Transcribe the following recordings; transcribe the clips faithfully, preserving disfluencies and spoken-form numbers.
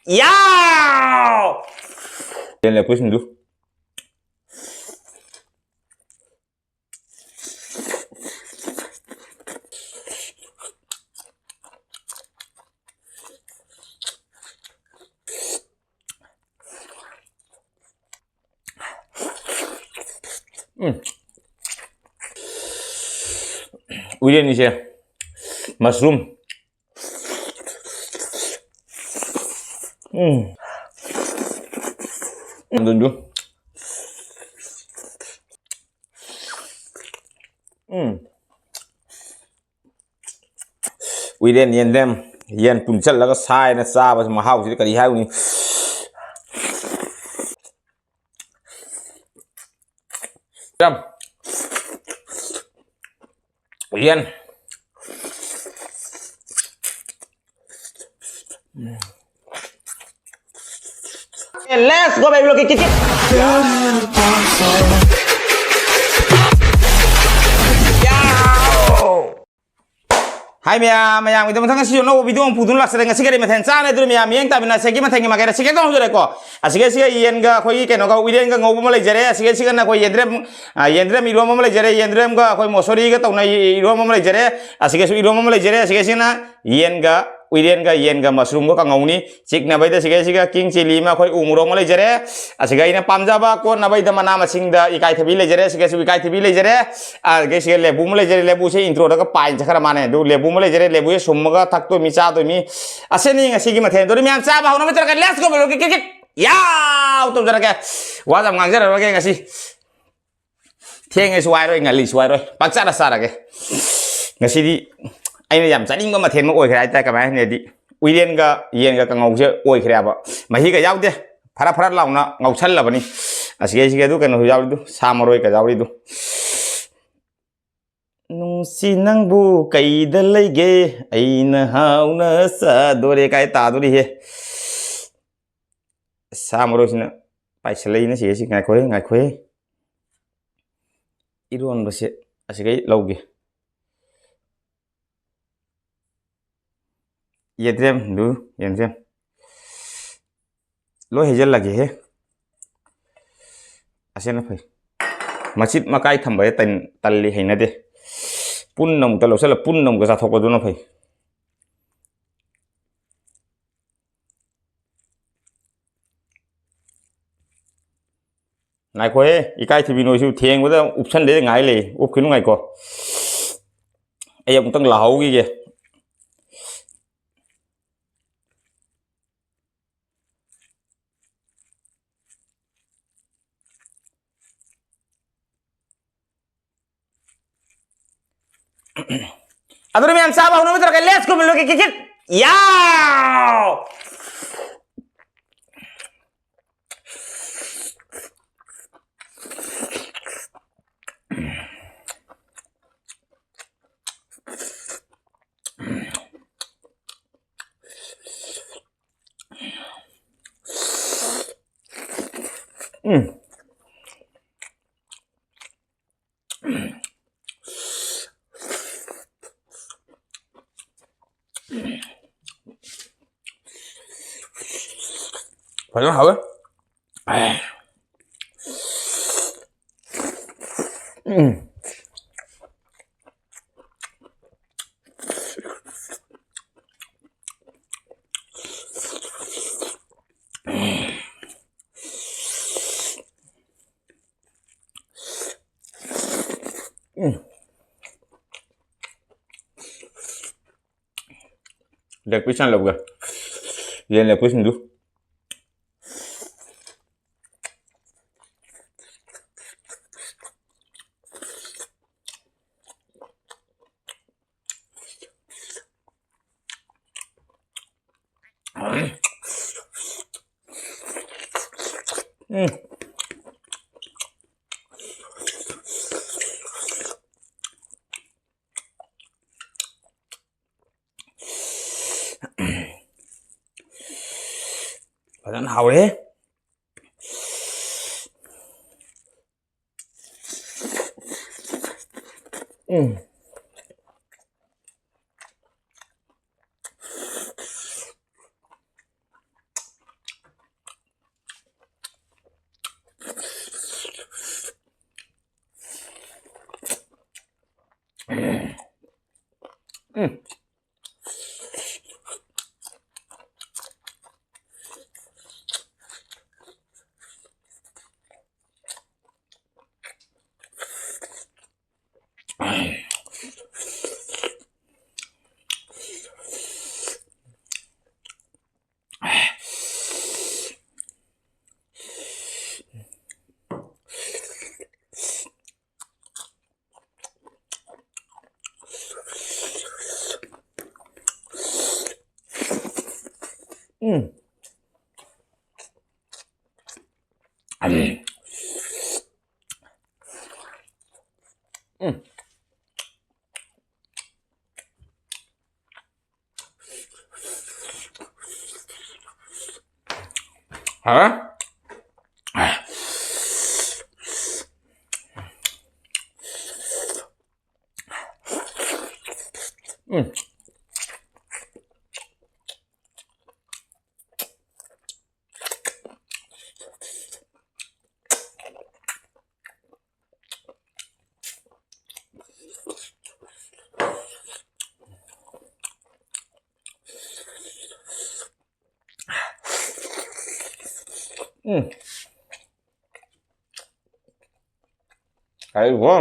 ꯌꯥꯎ! ꯌꯦꯟ ꯂꯦꯛꯄꯤꯁꯤꯡꯗꯨ꯫ ꯎꯝ꯫ ꯎꯌꯦꯟ ꯏꯆꯦ꯫ Mushroom꯫ ꯎꯝ꯫ ꯑꯗꯨꯗꯨ꯫ ꯎꯝ꯫ ꯎꯏꯔꯦꯟ ꯌꯦꯟꯗꯦꯝ, ꯌꯦꯟ ꯄꯨꯟꯁꯜꯂꯒ ꯁꯥꯏꯅ ꯆꯥꯕꯁꯤ ꯃꯍꯥꯎꯁꯤꯗꯤ ꯀꯔꯤ ꯍꯥꯏꯔꯨꯅꯤ? ꯌꯥꯝ ꯌꯦꯟ꯫ Let's go, baby, look at it. ꯍꯥꯏ ꯃꯌꯥꯝ, ꯃꯌꯥꯝꯒꯤꯗꯃꯛꯇ ꯉꯁꯤꯁꯨ ꯑꯅꯧꯕ video ꯑꯃ ꯄꯨꯗꯨꯅ ꯂꯥꯛꯆꯔꯦ꯫ ꯉꯁꯤ ꯀꯔꯤ ꯃꯊꯦꯜ ꯆꯥꯔꯦ? ꯑꯗꯨꯅ ꯃꯌꯥꯝ ꯃꯤꯠꯌꯦꯡ ꯇꯥꯃꯤꯟꯅꯁꯦ꯫ ꯃꯊꯦꯜꯒꯤ ꯃꯀꯥꯏꯗ ꯁꯤꯒꯦ ꯇꯧꯍꯧꯖꯔꯦꯀꯣ꯫ ꯑꯁꯤꯒ ꯁꯤꯒ ꯌꯦꯟꯒ ꯑꯩꯈꯣꯏꯒꯤ ꯀꯩꯅꯣꯒ ꯎꯏꯔꯦꯟꯒ ꯉꯧꯕ ꯑꯃ ꯂꯩꯖꯔꯦ꯫ ꯑꯁꯤꯒ ꯁꯤꯒꯅ ꯑꯩꯈꯣꯏ ꯌꯦꯟꯗ꯭ꯔꯦꯝ, ꯑ, ꯌꯦꯟꯗ꯭ꯔꯦꯝ ꯏꯔꯣꯝꯕ ꯑꯃ ꯂꯩꯖꯔꯦ꯫ ꯌꯦꯟꯗ꯭ꯔꯦꯝꯒ ꯑꯩꯈꯣꯏ ꯃꯣꯁꯣꯔꯤꯒ ꯇꯧꯅ ꯏꯔꯣꯝꯕ ꯑꯃ ꯂꯩꯖꯔꯦ꯫ ꯑꯁꯤꯒꯁꯨ ꯏꯔꯣꯝꯕ ꯑꯃ ꯂꯩꯖꯔꯦ꯫ ꯑꯁꯤꯒ ꯁꯤꯒꯅ ꯌꯦꯟꯒ ꯎꯏꯔꯦꯟꯒ ꯌꯦꯟꯒ mushroomꯒ ꯀꯥꯡꯉꯧꯅꯤ꯫ ꯆꯤꯛꯅꯕꯩꯗ ꯁꯤꯒ ꯁꯤꯒ king chilli ꯑꯃ, ꯑꯩꯈꯣꯏ ꯎ ꯃꯣꯔꯣꯛ ꯑꯃ ꯂꯩꯖꯔꯦ꯫ ꯑꯁꯤꯒ ꯑꯩꯅ ꯄꯥꯝꯖꯕ ꯀꯣꯠꯅꯕꯩꯗ ꯃꯅꯥ ꯃꯁꯤꯡꯗ ꯏꯀꯥꯏꯊꯕꯤ ꯂꯩꯖꯔꯦ꯫ ꯁꯤꯒꯁꯨ ꯏꯀꯥꯏꯊꯕꯤ ꯂꯩꯖꯔꯦ꯫ ꯑꯗꯒꯤ ꯁꯤꯒ ꯂꯦꯕꯨ ꯑꯃ ꯂꯩꯖꯔꯦ꯫ ꯂꯦꯕꯨꯁꯦ introꯗꯒ ꯄꯥꯏꯟ ꯆꯠꯈ꯭ꯔ ꯃꯥꯅꯦ꯫ ꯑꯗꯨ ꯂꯦꯕꯨ ꯑꯃ ꯂꯩꯖꯔꯦ꯫ ꯂꯦꯕꯨꯁꯦ ꯁꯨꯝꯃꯒ ꯊꯛꯇꯣꯏꯃꯤ, ꯆꯥꯗꯣꯏꯃꯤ꯫ ꯑꯁꯤꯅꯤ ꯉꯁꯤꯒꯤ ꯃꯊꯦꯜ꯫ ꯑꯗꯨꯗꯤ ꯃꯌꯥꯝ ꯆꯥꯕ ꯍꯧꯅꯕ ꯇꯧꯔꯒ let's go, ꯃꯔꯨꯞꯀꯤ ꯀꯤꯛ ꯀꯤꯛ꯫ ꯌꯥꯎ ꯇꯧꯖꯔꯒꯦ꯫ ꯋꯥꯁꯦ ꯌꯥꯝ ꯉꯥꯡꯖꯔꯔꯣꯏꯒꯦ ꯉꯁꯤ꯫ ꯊꯦꯡꯉꯦꯁꯨ ꯍꯥꯏꯔꯣꯏ, ꯉꯜꯂꯤꯁꯨ ꯍꯥꯏꯔꯣꯏ, ꯄꯪꯆꯥꯗ ꯆꯥꯔꯒꯦ꯫ ꯉꯁꯤꯗꯤ ꯑꯩꯅ ꯌꯥꯝ ꯆꯥꯅꯤꯡꯕ ꯃꯊꯦꯜ ꯑꯃ ꯑꯣꯏꯈ꯭ꯔꯦ ꯍꯥꯏꯇꯥꯔꯦ꯫ ꯀꯃꯥꯏ ꯍꯥꯏꯅꯗꯤ ꯎꯏꯔꯦꯟꯒ ꯌꯦꯟꯒ ꯀꯥꯡꯉꯧꯁꯦ ꯑꯣꯏꯈ꯭ꯔꯦꯕ꯫ ꯃꯍꯤꯒ ꯌꯥꯎꯗꯦ, ꯐꯔꯥ ꯐꯔꯥ ꯂꯥꯎꯅ ꯉꯧꯁꯜꯂꯕꯅꯤ꯫ ꯑꯁꯤꯒꯩꯁꯤꯒ ꯑꯗꯨ ꯀꯩꯅꯣꯁꯨ ꯌꯥꯎꯔꯤꯗꯨ, ꯁꯥ ꯃꯔꯣꯏꯒ ꯌꯥꯎꯔꯤꯗꯨ꯫ ꯅꯨꯡꯁꯤ ꯅꯪꯕꯨ ꯀꯩꯗ ꯂꯩꯒꯦ, ꯑꯩꯅ ꯍꯥꯎꯅ ꯆꯥꯗꯣꯔꯦ ꯀꯥꯏ ꯇꯥꯗꯣꯔꯤꯍꯦ꯫ ꯁꯥ ꯃꯔꯣꯏꯁꯤꯅ ꯄꯥꯏꯁꯤꯜꯂꯛꯏꯅ ꯁꯤꯒꯩꯁꯤ꯫ ꯉꯥꯏꯈꯣꯍꯦ, ꯉꯥꯏꯈꯣꯍꯦ꯫ ꯏꯔꯣꯟꯕꯁꯦ ꯑꯁꯤꯒꯩ ꯂꯧꯒꯦ꯫ ꯌꯦꯟꯗ꯭ꯔꯦꯝꯗꯨ, ꯌꯦꯟꯗ꯭ꯔꯦꯝ꯫ ꯂꯣꯏ ꯍꯩꯖꯤꯜꯂꯒꯦꯍꯦ꯫ ꯑꯁꯤꯅ ꯐꯩ꯫ ꯃꯆꯤꯠ ꯃꯀꯥꯏ ꯊꯝꯕꯁꯦ ꯇꯟ-, ꯇꯜꯂꯤ, ꯍꯩꯅꯗꯦ꯫ ꯄꯨꯟꯅ ꯑꯃꯨꯛꯇ ꯂꯧꯁꯤꯜꯂ ꯄꯨꯟꯅ ꯑꯃꯨꯛꯇ ꯆꯥꯊꯣꯛꯄꯗꯨꯅ ꯐꯩ꯫ ꯉꯥꯏꯈꯣꯍꯦ, ꯏꯀꯥꯏ ꯊꯤꯕꯤ ꯅꯣꯏꯁꯨ ꯊꯦꯡꯕꯗ ꯎꯞꯁꯟꯗꯦ ꯉꯥꯏ ꯂꯩ꯫ ꯎꯞꯈꯤꯅꯨ, ꯉꯥꯏꯈꯣ꯫ ꯑꯩ ꯑꯃꯨꯛꯇꯪ ꯂꯥꯍꯧꯈꯤꯒꯦ꯫ ꯑꯗꯨꯅ ꯃꯌꯥꯝ ꯆꯥꯕ ꯍꯧꯅꯕ ꯇꯧꯔꯒ, let's go, ꯃꯤꯂꯣꯒꯤ ꯀꯤꯛ ꯀꯤꯛ꯫ ꯌꯥꯎ! ꯎꯝ꯫ ꯐꯖꯅ ꯍꯥꯎꯋꯦ꯫ ꯎꯝ꯫ ꯎꯝ꯫ Leg piece ꯍꯥꯟꯅ ꯂꯧꯒꯦ꯫ ꯌꯦꯟ leg piece ꯁꯤꯡꯗꯨ꯫ ꯎꯝ꯫ ꯐꯖꯅ ꯍꯥꯎꯔꯦ꯫ ꯎꯝ꯫ ꯎꯝ꯫ ꯎꯝ꯫ ꯎꯝ꯫ ꯍꯥ? ꯎꯝ꯫ ꯎꯝ꯫ ꯍꯥꯏꯕꯣ꯫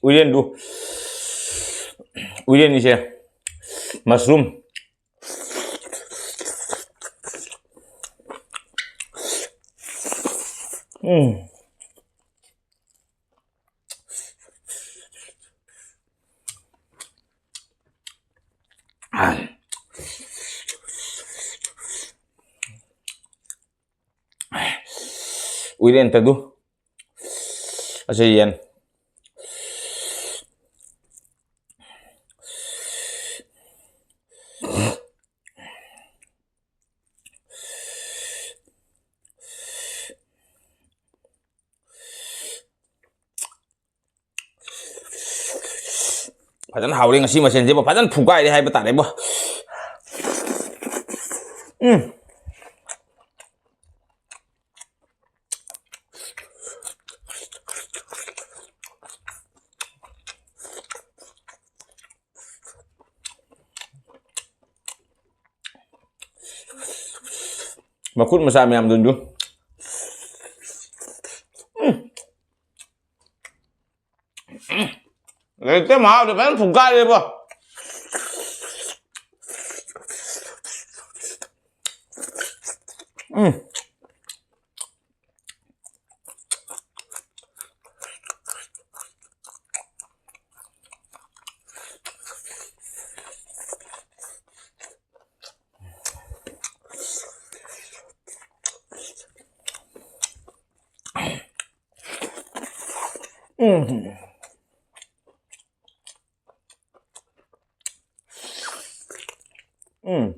ꯎꯏꯔꯦꯟꯗꯨ, ꯎꯏꯔꯦꯟꯒꯤꯁꯦ mushroom꯫ ꯎꯝ꯫ ꯎꯏꯔꯦꯟ ꯇꯗꯨ꯫ ꯑꯁꯤ ꯌꯦꯟ꯫ ꯐꯖꯅ ꯍꯥꯎꯔꯦ ꯉꯁꯤ ꯃꯁꯦꯟꯁꯤꯕꯨ, ꯐꯖꯅ ꯐꯨꯒꯥꯏꯔꯦ ꯍꯥꯏꯕ ꯇꯥꯔꯦꯕꯣ꯫ ꯎꯝ꯫ ꯃꯈꯨꯠ ꯃꯆꯥ ꯃꯌꯥꯝꯗꯨꯁꯨ꯫ ꯎꯝ꯫ ꯂꯩꯇꯦ, ꯃꯍꯥꯎꯗꯤ ꯐꯖꯅ ꯐꯨꯒꯥꯏꯔꯦꯕꯣ꯫ ꯎꯝ꯫ ꯎꯝ꯫ ꯎꯝ꯫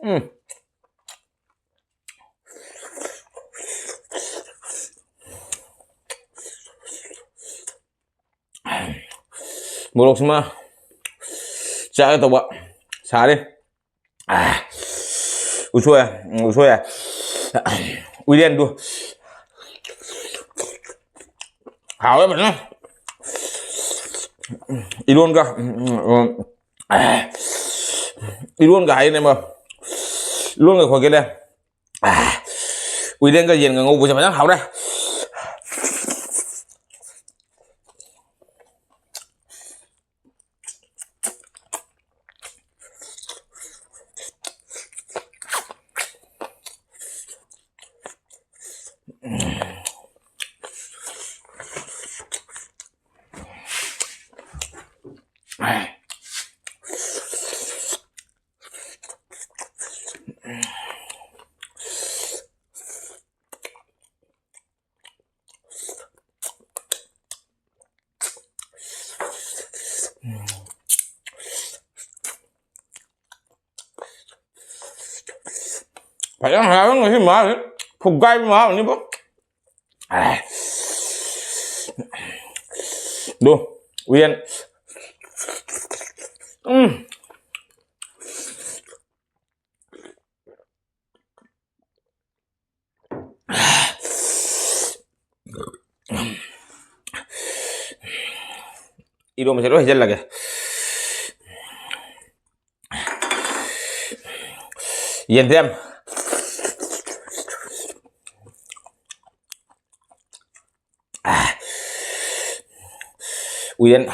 ꯎꯝ꯫ ꯃꯣꯔꯣꯛꯁꯤꯃ ꯆꯥꯒꯦ ꯇꯧꯕ꯫ ꯁꯥꯔꯦ꯫ ꯑꯥ꯫ ꯎꯁꯣꯏ, ꯎꯝ, ꯎꯁꯣꯏ꯫ ꯎꯏꯔꯦꯟꯗꯨ꯫ ꯍꯥꯎꯋꯦ ꯐꯖꯅ꯫ ꯏꯔꯣꯟꯒ, ꯎꯝ, ꯎꯝ, ꯎꯝ꯫ ꯏꯔꯣꯟꯒ ꯍꯥꯏꯅꯦ ꯃ-, ꯏꯔꯣꯟꯒ ꯈꯣꯠꯀꯦꯅꯦ꯫ ꯎꯏꯔꯦꯟꯒ ꯌꯦꯟꯒ ꯉꯧꯕꯁꯦ ꯐꯖꯅ ꯍꯥꯎꯔꯦ꯫ ꯐꯖꯅ ꯍꯥꯏꯔꯒ ꯉꯁꯤ ꯃꯥꯁꯦ ꯐꯨꯒꯥꯏꯕ ꯃꯥꯕꯅꯤꯕꯣ꯫ ꯑꯗꯨ ꯎꯌꯦꯟ꯫ ꯎꯝ꯫ ꯏꯔꯣꯝꯕꯁꯦ ꯂꯣꯏ ꯍꯩꯖꯤꯜꯂꯒꯦ꯫ ꯌꯦꯟꯗꯦꯝ꯫ ꯎꯌꯦꯟ꯫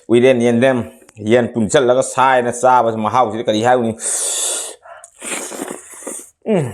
ꯎꯌꯦꯟ ꯌꯦꯟꯗꯦꯝ ꯌꯦꯟ ꯄꯨꯟꯁꯤꯜꯂꯒ ꯁꯥꯏꯅ ꯆꯥꯕꯁꯤ ꯃꯍꯥꯎꯁꯤꯗꯤ ꯀꯔꯤ ꯍꯥꯏꯔꯨꯅꯤ? ꯎꯝ꯫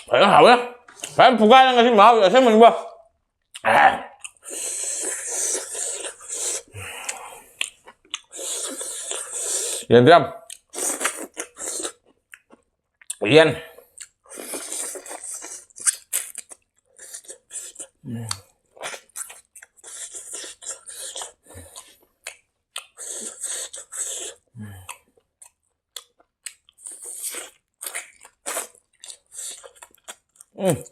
ꯐꯖꯅ ꯍꯥꯎꯋꯦ꯫ ꯐꯖꯅ ꯐꯨꯒꯥꯏꯔꯦ ꯉꯁꯤ ꯃꯍꯥꯎ ꯑꯁꯦꯡꯕꯅꯤꯕꯣ꯫ ꯌꯦꯟꯗꯦꯝ꯫ ꯌꯦꯟ꯫ ꯎꯝ꯫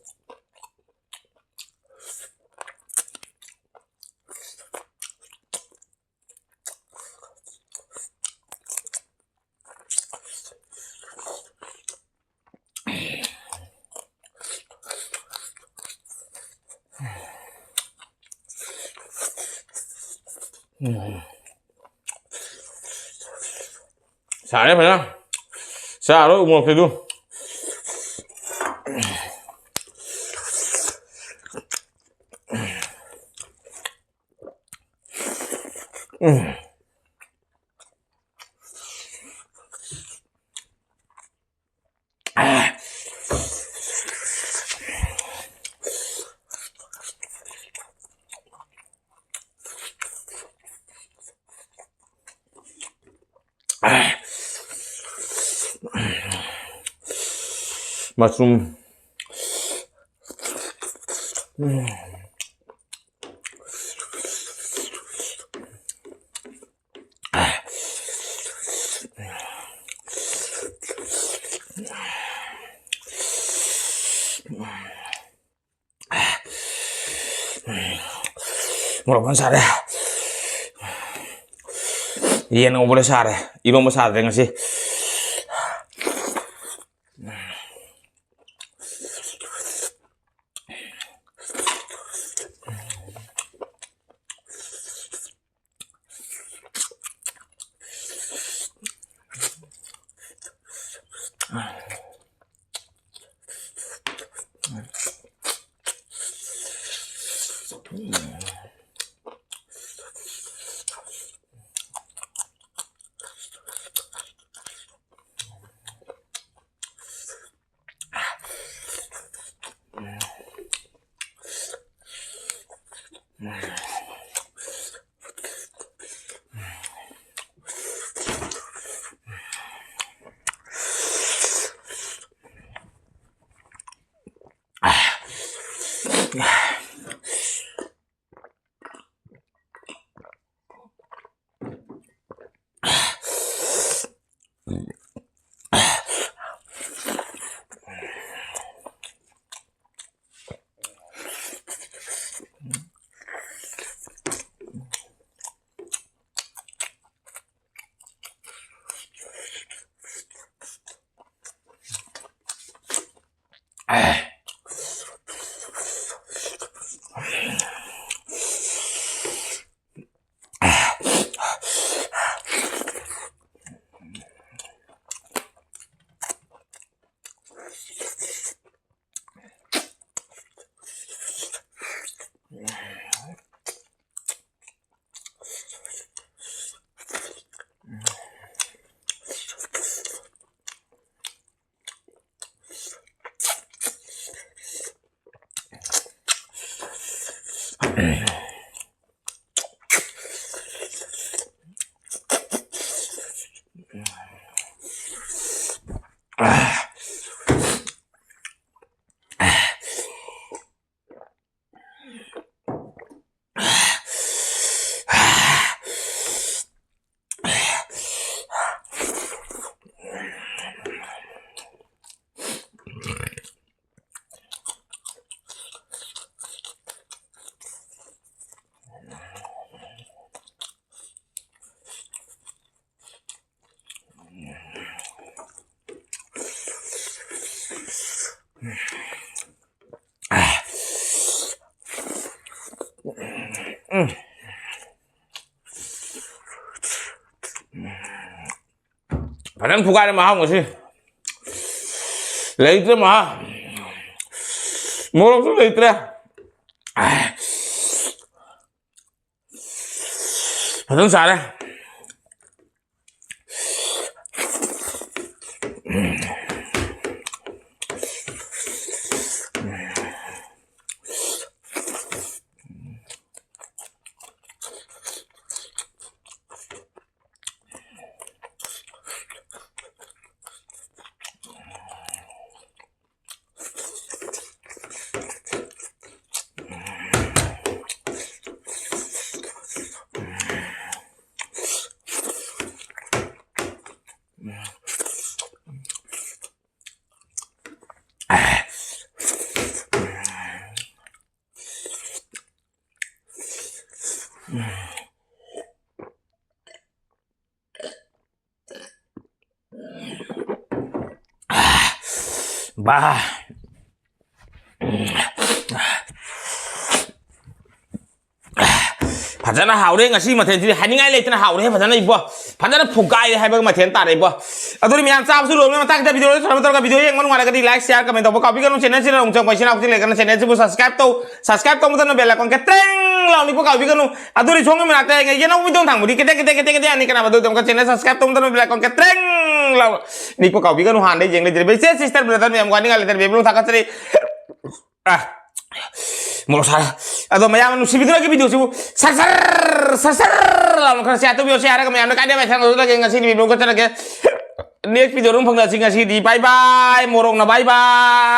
ꯎꯝ꯫ ꯁꯥꯔꯦ ꯐꯖꯅ꯫ ꯆꯥꯔꯣꯏ ꯎꯃꯣꯔꯣꯛꯁꯤꯗꯨ꯫ ꯎꯝ꯫ ꯃꯁꯔꯨꯝ꯫ ꯃꯣꯔꯣꯛ ꯐꯖꯅ ꯁꯥꯔꯦ꯫ ꯌꯦꯟ ꯉꯧꯕꯗ ꯁꯥꯔꯦ, ꯏꯔꯣꯝꯕ ꯁꯥꯗ꯭ꯔꯦ ꯉꯁꯤ꯫ ꯐꯖꯅ ꯐꯨꯒꯥꯏꯔꯦ ꯃꯍꯥꯎ ꯉꯁꯤ꯫ ꯂꯩꯇ꯭ꯔꯦ ꯃꯍꯥꯎ꯫ ꯃꯣꯔꯣꯛꯁꯨ ꯂꯩꯇ꯭ꯔꯦ꯫ ꯐꯖꯅ ꯆꯥꯔꯦ꯫ ꯕꯥ꯫ ꯐꯖꯅ ꯍꯥꯎꯔꯦ ꯉꯁꯤ ꯃꯊꯦꯜꯁꯤꯗꯤ, ꯍꯥꯏꯅꯤꯡꯉꯥꯏ ꯂꯩꯇꯅ ꯍꯥꯎꯔꯦ꯫ ꯐꯖꯅ ꯏꯕꯣ, ꯐꯖꯅ ꯐꯨꯒꯥꯏꯔꯦ ꯍꯥꯏꯕ ꯃꯊꯦꯜ ꯇꯥꯔꯦ ꯏꯕꯣ꯫ ꯑꯗꯨꯗꯤ ꯃꯌꯥꯝ ꯆꯥꯕꯁꯨ ꯂꯣꯏꯔꯕ ꯃꯇꯥꯡꯁꯤꯗ video ꯁꯨꯃꯥꯏꯅ ꯇꯧꯔꯒ video ꯌꯦꯡꯕ ꯅꯨꯡꯉꯥꯏꯔꯒꯗꯤ like, share, comment ꯇꯧꯕ ꯀꯥꯎꯕꯤꯒꯅꯨ꯫ Channel ꯁꯤꯗ ꯑꯃꯨꯛ ꯆꯪꯉꯛꯄ ꯏꯆꯤꯟ ꯏꯅꯥꯎꯁꯤꯡ ꯂꯩꯔꯒꯅ channel ꯁꯤꯕꯨ subscribe ꯇꯧ꯫ Subscribe ꯇꯧꯕ ꯃꯇꯝꯗ bell icon ꯀꯇ꯭ꯔꯦꯡ ꯂꯥꯎ ꯅꯤꯛꯄ ꯀꯥꯎꯕꯤꯒꯅꯨ꯫ ꯑꯗꯨꯗꯤ ꯁꯣꯝꯒꯤ ꯃꯅꯥꯛꯇ ꯌꯦꯡꯉ ꯌꯦꯅꯧ video ꯊꯥꯡꯕꯗꯤ ꯀꯇꯦꯛ ꯀꯇꯦꯛ ꯀꯇꯦꯛ ꯀꯇꯦꯛ ꯑꯅꯤ ꯀꯅꯥ ꯑꯗꯨ ꯑꯃꯨꯛꯀ channel subscribe ꯇꯧꯕ ꯃꯇꯝꯗ bell icon ꯀꯇ꯭ꯔꯦꯡ ꯂꯥꯎ ꯅꯤꯛꯄ ꯀꯥꯎꯕꯤꯒꯅꯨ꯫ ꯍꯥꯟꯅꯗꯩ ꯌꯦꯡ ꯂꯩꯖꯔꯤꯕ ꯏꯆꯦ sister brother ꯃꯌꯥꯝ ꯋꯥꯅꯤꯡꯉꯥꯏ ꯂꯩꯇꯅ ꯕꯦꯕꯤꯂꯣꯟ ꯊꯥꯒꯠꯆꯔꯤ꯫ ꯑ꯫ ꯃꯣꯔꯣꯛ ꯁꯥꯔꯦ꯫ ꯑꯗꯣ ꯃꯌꯥꯝ ꯅꯨꯡꯁꯤꯕꯤꯗꯨꯅ ꯑꯩꯒꯤ video ꯁꯤꯕꯨ ꯁꯔ ꯁꯔ ꯁꯔ ꯁꯔ ꯂꯥꯎꯅ ꯈꯔ share ꯇꯧꯕꯤꯌꯣ꯫ ꯁꯤ ꯍꯥꯏꯔꯒ ꯃꯌꯥꯝꯅ ꯀꯥꯏꯗ ꯃꯥꯏ ꯊꯥꯡꯗꯣꯛꯂꯒꯦ? ꯉꯁꯤꯗꯤ video ꯈꯛꯇꯅꯒꯦ꯫ Next video ꯑꯗꯨꯝ ꯐꯪꯅꯁꯤ꯫ ꯉꯁꯤꯗꯤ bye bye꯫ ꯃꯣꯔꯣꯛꯅ bye bye꯫